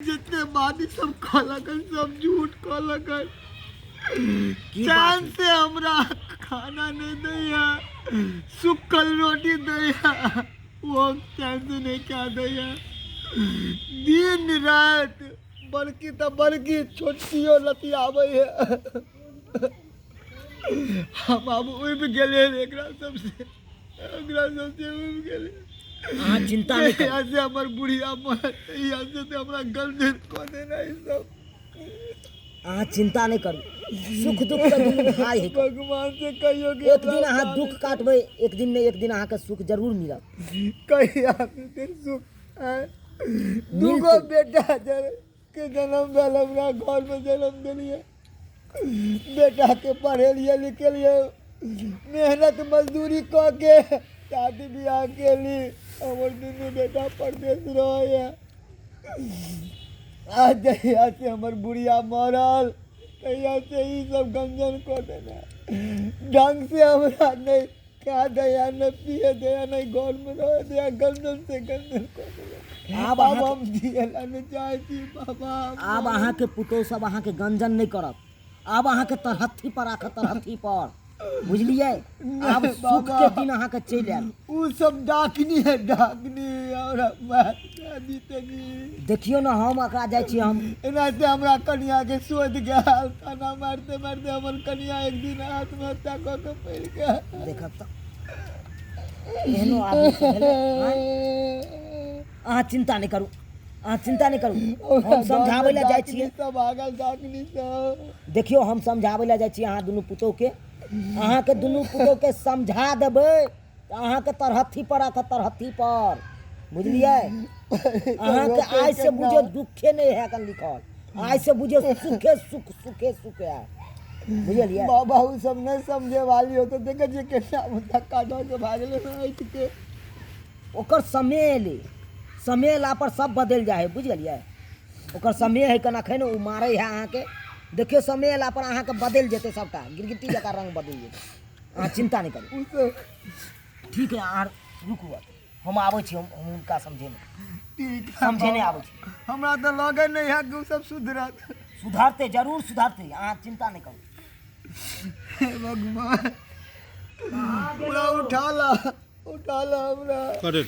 जितने बात सब कहलक सब झूठ कहलक। की बात चैन से हमरा खाना नहीं दैया, सुखल रोटी दैया, वो चैन से नहीं खा दैया। दिन रात बड़की तो बड़की छोटकियो लतियाबै है। हम आब उबि गेलियै एकरा सबसे, एकरा सबसे उबि गेलियै। अहाँ चिंता नहि करू। यहाँ से हमर बुढ़िया मरल, यहाँ से तो हमरा गलती कऽ देना ई सब। अहाँ चिंता नहि करू, सुख दुख के दुनू भाई है। भगवान से कहियो कि एक दिन अहाँ दुख काटबै, एक दिन ने एक दिन अहाँके सुख जरूर मिलत। कहिया मिलतै सुख? आँय? दूगो बेटा के जन्म भेल, हमरा घरमे जन्म देलियै, बेटाके पढ़ेलियै लिखेलियै, मेहनत मजदूरी कऽ के शादी बियाह केली। हमर दुनू बेटा परदेश रहैए। आ जहिया से हमर बुढ़िया मरल तहिया से ई सब गंजन कऽ देने, ढंग से हमरा नहि खा दैया, नहि पिए दैया, नहि घरमे रहऽ दैया, गंजन से गंजन कऽ देने। आब आब हम जियै लए नहि चाहै छी बाबा। आब अहाँके पुतोहु सब अहाँके गंजन नहि करत, आब अहाँके तरहत्थी पर राखत, तरहत्थी पर, बुझलियै? आब सुख के दिन अहाँके चलि आयल। उ सब डाकनी है, डाकनी, और जीते जी। देखियौ ने, हम एकरा जाइ छी हम एना से हमरा कनिया के शोध गेल, ताना मारते मारते हमर कनिया एक दिन आत्महत्या कऽ के पड़ि गेल। देखब तऽ एहनो आदमी सब भेलै, आँय? अहाँ चिंता नहि करू, अहाँ चिंता नहि करू, हम समझाबै लए जाइ छियै। सब आगल डाकनी सब। देखियौ, हम समझाबै लए जाइ छी अहाँ दुनू पुतोहके, अहाँके दुनू पुतोहके समझा देबै तऽ अहाँके तरहत्थी पर राखत, तरहत्थी पर, बुझलियै? अहाँके आइ से बुझियौ दुखे नहि है कन लिखल, आइ से बुझियौ सुखे सुख, सुखे सुख है, बुझलियै? बाबा उ सब नहि समझे वाली हो तऽ देखै छियै केना धक्का दऽ के भागलै हँ के। ओकर समय एलै, समय एला पर सब बदलि जाइ है, बुझलियै? ओकर समय है कन अखन ओ मारै है अहाँके, देखियौ समय एला पर अहाँके बदलि जेतै सबटा, गिरगिट्टी जकाँ रंग बदलि जेतै, अहाँ चिंता नहि करू। ठीक है, अहाँ रुकू, हम आबै छी, हम हुनका समझेने ठीक है, समझेने आबै छी। हमरा तऽ लगै नहि है कि ओ सब सुधरत। सुधरतै, जरूर सुधरतै, अहाँ चिंता नहि करू। हे भगवान, हमरा उठा ला, उठा ला हमरा। करे।